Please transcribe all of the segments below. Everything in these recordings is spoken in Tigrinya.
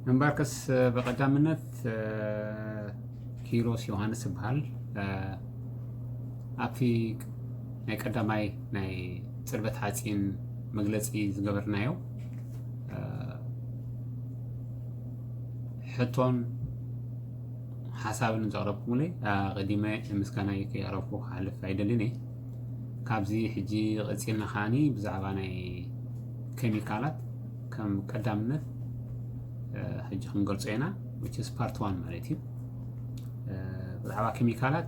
እምበርከስ ብቐዳምነት ኪሮስ ዮሃንስ እበሃል። ኣብቲ ናይ ቀዳማይ ናይ ፅርበት ሓፂን መግለፂ ዝገበርናዮ ሕቶን ሓሳብን ዘቕረብኩምለይ ኣቐዲመ ምስጋናይ ከየቕረብኩ ክሓልፍ ኣይደልን እየ። ካብዚ ሕጂ ቐፂልና ከዓኒ ብዛዕባ ናይ ኬሚካላት ከም ቀዳምነት ሕጂ ክንገልፆ ኢና። ስ ፓርት ዋን ማለት እዩ። ብዛዕባ ኬሚካላት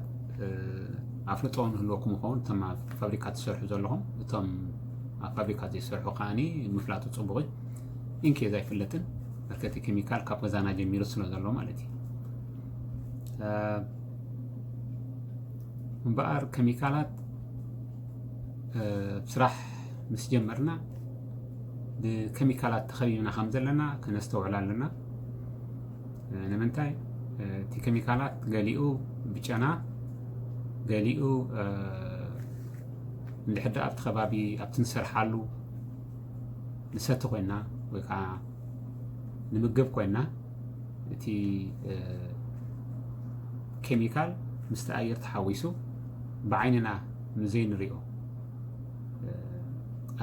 ኣፍልጦ ንህልወኩም ይኸውን። እቶም ኣብ ፋብሪካ ትሰርሑ ዘለኹም፣ እቶም ኣብ ፋብሪካ ዘይሰርሑ ከዓኒ ምፍላጡ ፅቡቕ እዩ። ኢንኬዝ ኣይፍለጥን፣ በርከቲ ኬሚካል ካብ ገዛና ጀሚሩ ስለ ዘሎ ማለት እዩ። እምበኣር ኬሚካላት ስራሕ ምስ ጀመርና ብኬሚካላት ተኸቢብና ከም ዘለና ክነስተውዕል ኣለና። ንምንታይ? እቲ ኬሚካላት ገሊኡ ብጨና፣ ገሊኡ እንድሕር ደኣ ኣብቲ ከባቢ ኣብቲ ንሰርሓሉ ንሰቲ ኮይና ወይ ከዓ ንምገብ ኮይና እቲ ኬሚካል ምስቲ ኣየር ተሓዊሱ ብዓይንና ንዘይንሪኦ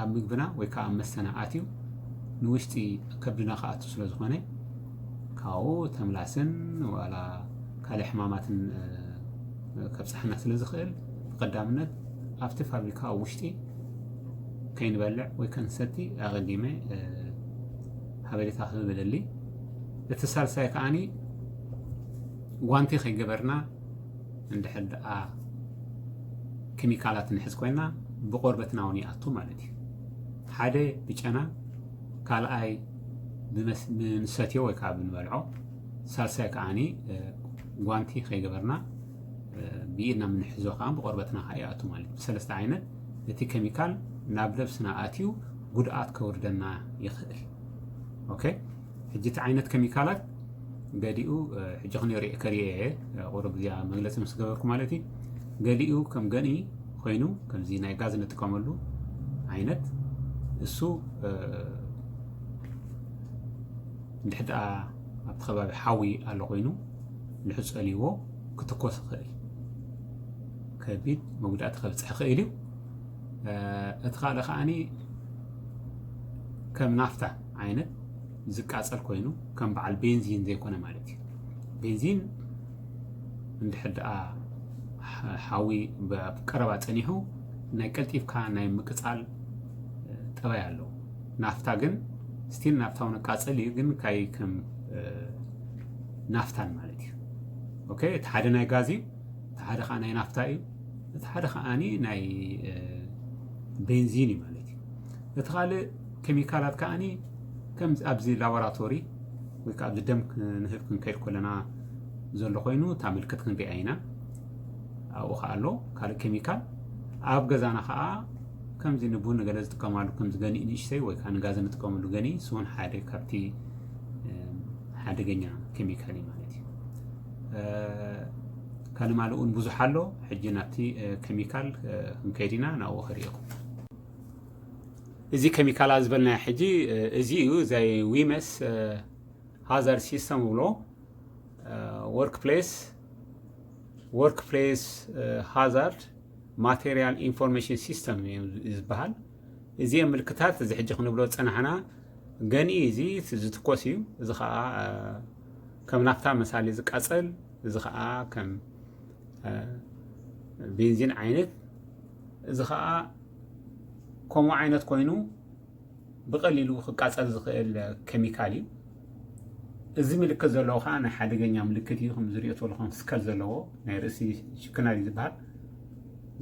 ኣብ ምግብና ወይ ከዓ ኣብ መስተና ኣትዩ ንውሽጢ ከብድና ክኣቱ ስለ ዝኾነ ካብኡ ተምላስን ዋላ ካልእ ሕማማትን ከብፅሓና ስለ ዝኽእል ብቐዳምነት ኣብቲ ፋብሪካ ኣብ ውሽጢ ከይንበልዕ ወይ ከንሰቲ ኣቐዲመ ሓበሬታ ክህብ እደሊ። እቲ ሳልሳይ ከዓኒ ጓንቲ ከይገበርና እንድሕር ደኣ ኬሚካላት ንሕዝ ኮይና ብቆርበትና እውን ይኣቱ ማለት እዩ። ሓደ ብጨና፣ ካልኣይ ብንሰትዮ ወይ ከዓ ብንበልዖ፣ ሳልሳይ ከዓኒ ጓንቲ ከይገበርና ብኢድና ምንሕዞ ከዓ ብቆርበትና ከዓ ይኣቱ ማለት እዩ። ብሰለስተ ዓይነት እቲ ኬሚካል ናብ ነብስና ኣትዩ ጉድኣት ከውርደና ይኽእል። ኦኬ፣ ሕጂ እቲ ዓይነት ኬሚካላት ገዲኡ ሕጂ ክነሪኦ ከሪኦ እየ ቁሩብ እዚኣ መግለፂ ምስ ገበርኩ ማለት እዩ። ገሊኡ ከም ገኒ ኮይኑ ከምዚ ናይ ጋዝ ንጥቀመሉ ዓይነት እሱ እንድሕር ደኣ ኣብቲ ከባቢ ሓዊ ኣሎ ኮይኑ ንሕፀልዎ ክትኮስ ይኽእል ከቢድ መጉዳእቲ ከብፅሕ ይኽእል እዩ። እቲ ካልእ ከዓኒ ከም ናፍታ ዓይነት ዝቃፀል ኮይኑ ከም በዓል ቤንዚን ዘይኮነ ማለት እዩ። ቤንዚን እንድሕር ደኣ ሓዊ ኣብ ቀረባ ፀኒሑ ናይ ቀልጢፍካ ናይ ምቅፃል ጠባይ ኣለዎ። ናፍታ ግን ስቲል ናፍታ እውን ቃፀል እዩ፣ ግን ካይ ከም ናፍታን ማለት እዩ። ኦኬ፣ እቲ ሓደ ናይ ጋዝ እዩ፣ እቲ ሓደ ከዓ ናይ ናፍታ እዩ፣ እቲ ሓደ ከዓኒ ናይ ቤንዚን እዩ ማለት እዩ። እቲ ካልእ ኬሚካላት ከዓኒ ከም ኣብዚ ላቦራቶሪ ወይ ከዓ ኣብዚ ደም ክንህብ ክንከይድ ከለና ዘሎ ኮይኑ እታ ምልክት ክንሪኣ ኢና። ኣብኡ ከዓ ኣሎ ካልእ ኬሚካል። ኣብ ገዛና ከዓ ከምዚ ንቡን ንገለ ዝጥቀማሉ ከምዚ ገኒእ ንእሽተይ ወይ ከዓ ንጋዝ እንጥቀመሉ ገኒእ ንሱ እውን ሓደ ካብቲ ሓደገኛ ኬሚካል እዩ ማለት እዩ። ካልእ ማልእ እውን ብዙሕ ኣሎ። ሕጂ ናብቲ ኬሚካል ክንከይድ ኢና፣ ናብኡ ከርእየኩም። እዚ ኬሚካል ዝበልናዮ ሕጂ እዚ እዩ፣ ዘይ ዊመስ ሃዛርድ ሲስተም ብሎ ወርክ ፕሌስ ወርክ ፕሌስ ሃዛርድ ማቴሪያል ኢንፎርሜሽን ሲስተም እዩ ዝበሃል። እዚ ምልክታት እዚ ሕጂ ክንብሎ ዝፀናሕና ገኒ እዚ ዝትኮስ እዩ። እዚ ከዓ ከም ናፍታ መሳሊ ዝቃፀል፣ እዚ ከዓ ከም ቤንዚን ዓይነት፣ እዚ ከዓ ከምኡ ዓይነት ኮይኑ ብቐሊሉ ክቃፀል ዝኽእል ኬሚካል እዩ። እዚ ምልክት ዘለዎ ከዓ ናይ ሓደገኛ ምልክት እዩ። ከም ዝሪኦ ተለኹም ስከል ዘለዎ ናይ ርእሲ ሽክና እዩ ዝበሃል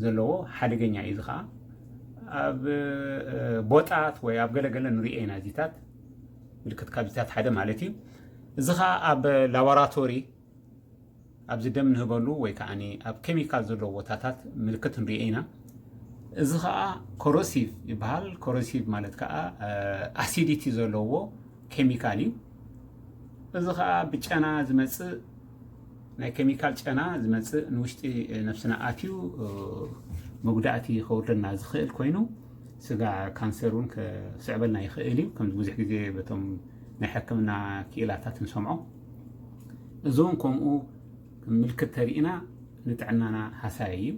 ዘለዎ ሓደገኛ እዩ። እዚ ከዓ ኣብ ቦጣት ወይ ኣብ ገለገለ ንሪኦ ኢና እዚታት ምልክት ካብዚታት ሓደ ማለት እዩ። እዚ ከዓ ኣብ ላቦራቶሪ ኣብዚ ደም ንህበሉ ወይ ከዓ ኣብ ኬሚካል ዘለዎ ቦታታት ምልክት ንሪኦ ኢና። እዚ ከዓ ኮሮሲቭ ይበሃል። ኮሮሲቭ ማለት ከዓ ኣሲዲቲ ዘለዎ ኬሚካል እዩ። እዚ ከዓ ብጨና ዝመፅእ ናይ ኬሚካል ጨና ዝመፅእ ንውሽጢ ነብስና ኣትዩ መጉዳእቲ ከውርደና ዝኽእል ኮይኑ ስጋዕ ካንሰር እውን ከስዕበልና ይኽእል እዩ። ከምዚ ብዙሕ ግዜ በቶም ናይ ሕክምና ክኢላታት ንሰምዖ። እዚ እውን ከምኡ ምልክት ተሪእና ንጥዕናና ሃሳይ እዩ።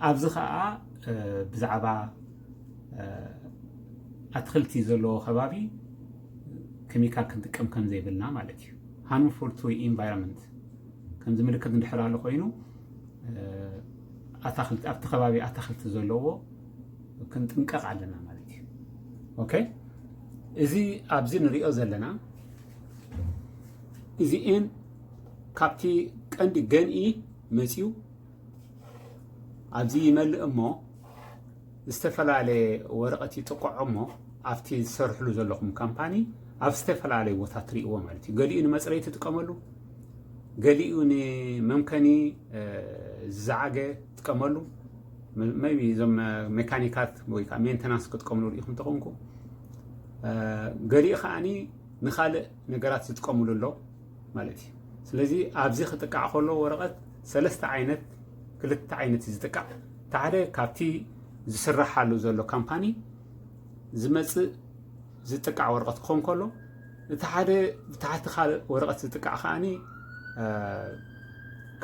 ኣብዚ ከዓ ብዛዕባ ኣትክልቲ ዘለዎ ከባቢ ኬሚካል ክንጥቀም ከም ዘይብልና ማለት እዩ። Harmful to environment ከምዚ ምልክት እንድሕር ኣሎ ኮይኑ ኣብቲ ከባቢ ኣታክልቲ ዘለዎ ክንጥንቀቕ ኣለና ማለት እዩ። ኦኬ፣ እዚ ኣብዚ ንሪኦ ዘለና እዚኤን ካብቲ ቀንዲ ገንኢ መፅዩ ኣብዚ ይመልእ እሞ ዝተፈላለየ ወረቐት ይጥቅዖ እሞ ኣብቲ ዝሰርሕሉ ዘለኹም ካምፓኒ ኣብ ዝተፈላለየ ቦታ ትርእይዎ ማለት እዩ። ገሊኡ ንመፅረይ ትጥቀመሉ፣ ገሊኡ ንመምከኒ ዝዘዓገ ትጥቀመሉ፣ maybe እዞም ሜካኒካት ወይ ከዓ ሜንተናንስ ክትጥቀምሉ ርኢኹም ተኾንኩ፣ ገሊኡ ከዓኒ ንኻልእ ነገራት ዝጥቀምሉ ኣሎ ማለት እዩ። ስለዚ ኣብዚ ክጥቃዕ ከሎ ወረቐት ሰለስተ ዓይነት ክልተ ዓይነት እዩ ዝጥቃዕ። እቲ ሓደ ካብቲ ዝስራሓሉ ዘሎ ካምፓኒ ዝመፅእ ዝጥቃዕ ወረቐት ክኾን ከሎ፣ እቲ ሓደ ብታሕቲ ካልእ ወረቐት ዝጥቃዕ ከዓኒ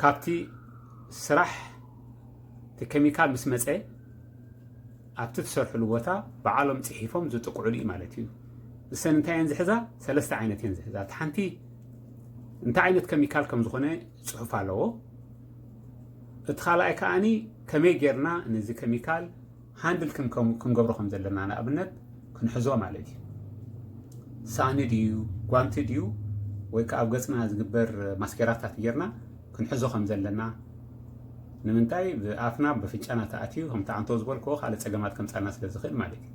ካብቲ ስራሕ እቲ ኬሚካል ምስ መፀ ኣብቲ ትሰርሕሉ ቦታ ባዕሎም ፅሒፎም ዝጥቅዕሉ እዩ ማለት እዩ። እሰን እንታይ እየን ዝሕዛ? ሰለስተ ዓይነት እየን ዝሕዛ። እቲ ሓንቲ እንታይ ዓይነት ኬሚካል ከም ዝኾነ ፅሑፍ ኣለዎ። እቲ ካልኣይ ከዓኒ ከመይ ጌርና ነዚ ኬሚካል ሃንድል ክንገብሮ ከም ዘለና፣ ንኣብነት ክንሕዞ ማለት እዩ። ሳእኒ ድዩ ጓንቲ ድዩ ወይ ከዓ ኣብ ገፅና ዝግበር ማስኬራታት ጌርና ክንሕዞ ከም ዘለና። ንምንታይ? ብኣፍና ብፍንጫና ተኣትዩ ከምቲ ኣንቶ ዝበልክዎ ካልእ ፀገማት ከምፃልና ስለ ዝኽእል ማለት እዩ።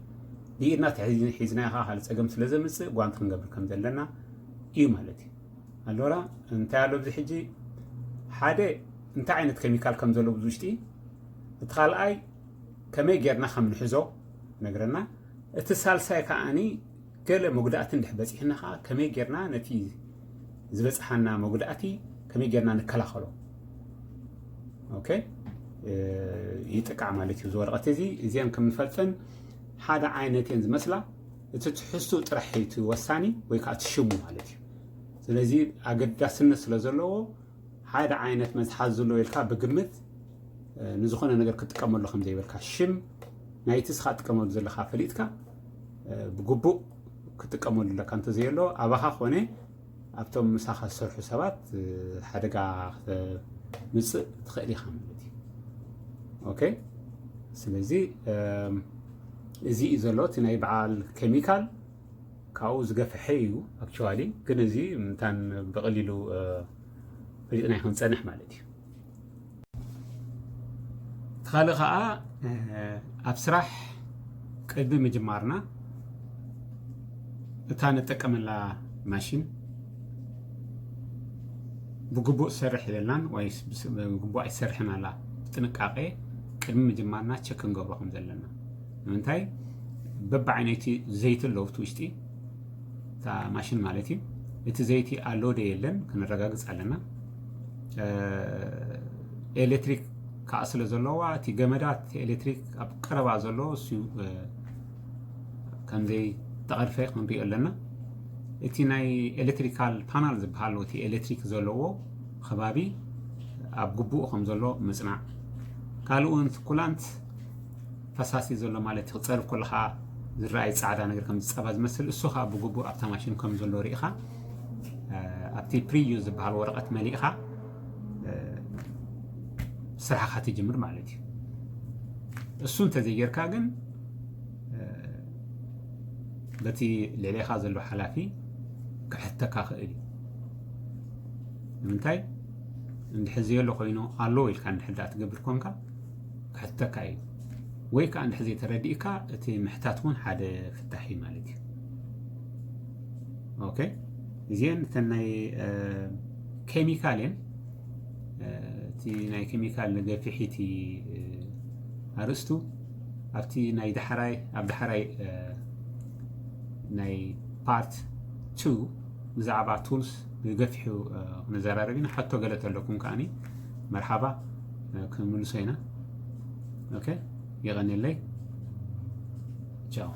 ብኢድና ሒዝናዮ ከዓ ካልእ ፀገም ስለ ዘምፅእ ጓንቲ ክንገብር ከም ዘለና እዩ ማለት እዩ። ኣሎራ እንታይ ኣሎ ኣብዚ ሕጂ? ሓደ እንታይ ዓይነት ኬሚካል ከም ዘሎ ብዚ ውሽጢ፣ እቲ ካልኣይ ከመይ ጌርና ከም ንሕዞ ነግረና። እቲ ሳልሳይ ከዓኒ ገለ መጉዳእቲ እንድሕ በፂሕና ከዓ ከመይ ጌርና ነቲ ዝበፅሓና መጉዳእቲ ከመይ ጌርና ንከላኸሎ። ኦኬ፣ ይጥቃዕ ማለት እዩ። እዚ ወረቐት እዚ እዚአን ከም ንፈልጠን ሓደ ዓይነት እየን ዝመስላ። እቲ ትሕዝቱ ጥራሕ እዩ እቲ ወሳኒ ወይ ከዓ እቲ ሽሙ ማለት እዩ። ስለዚ ኣገዳስነት ስለ ዘለዎ ሓደ ዓይነት መትሓዚ ዘለዎ ኢልካ ብግምት ንዝኾነ ነገር ክትጥቀመሉ ከም ዘይብልካ፣ ሽም ናይቲ ስኻ ትጥቀመሉ ዘለኻ ፈሊጥካ ብግቡእ ክትጥቀመሉ ኣለካ። እንተዘየሎ ኣባኻ ኮነ ኣብቶም ምሳኻ ዝሰርሑ ሰባት ሓደጋ ክተምፅእ ትኽእል ኢኻ ማለት እዩ። ኦኬ፣ ስለዚ እዚ እዩ ዘሎ እቲ ናይ በዓል ኬሚካል ካብኡ ዝገፍሐ እዩ። ኣክቹዋሊ ግን እዚ ምንታን ብቐሊሉ ፈሊጥና ይክንፀንሕ ማለት እዩ። እቲ ካልእ ከዓ ኣብ ስራሕ ቅድሚ ምጅማርና እታ ንጠቀመላ ማሽን ብግቡእ ትሰርሕ የላን ወይ ብግቡእ ኣይትሰርሕን ኣላ፣ ብጥንቃቄ ቅድሚ ምጅማርና ቸክ ክንገብሮ ከም ዘለና። ንምንታይ? በብዓይነይቲ ዘይቲ ኣለዉ እቲ ውሽጢ እታ ማሽን ማለት እዩ። እቲ ዘይቲ ኣሎ ዶ የለን ክነረጋግፅ ኣለና። ኤሌክትሪክ ከዓ ስለ ዘለዋ እቲ ገመዳት ኤሌክትሪክ ኣብ ቀረባ ዘሎ እሱ ከምዘይ ተቐርፈ ክንሪኦ ኣለና። እቲ ናይ ኤሌክትሪካል ፓናል ዝበሃል እቲ ኤሌክትሪክ ዘለዎ ከባቢ ኣብ ግቡእ ከም ዘሎ ምፅናዕ። ካልእ እውን ኩላንት ፈሳሲ ዘሎ ማለት ክፀርብ ከለካ ዝረኣይ ፃዕዳ ነገር ከም ዝፀባ ዝመስል እሱ ከዓ ብግቡእ ኣብታ ማሽን ከም ዘሎ ርኢኻ ኣብቲ ፕሪዩ ዝበሃል ወረቐት መሊእኻ ስራሕኻ ትጅምር ማለት እዩ። እሱ እንተዘይጌርካ ግን በቲ ልዕሌኻ ዘሎ ሓላፊ ክሕተካ ክእል እዩ። ንምንታይ? እንድሕር ዘየሎ ኮይኑ ኣሎ ኢልካ እንድሕር ደኣ ትገብር ኮንካ ክሕተካ እዩ። ወይ ከዓ እንድሕር ዘይተረዲእካ እቲ ምሕታት እውን ሓደ ፍታሕ እዩ ማለት እዩ። ኦኬ፣ እዚአን እተን ናይ ኬሚካል እየን። እቲ ናይ ኬሚካል ገፊሒቲ ኣርእስቱ ኣብቲ ናይ ዳሕራይ ኣብ ዳሕራይ ናይ ፓርት ቱ ብዛዕባ ቱልስ ብገፊሑ ክንዘራረብ ኢና። ሕቶ ገለ ተለኩም ከዓኒ መርሓባ ክምልሶ ኢና። ኦኬ፣ የቐንየለይ። ቻው።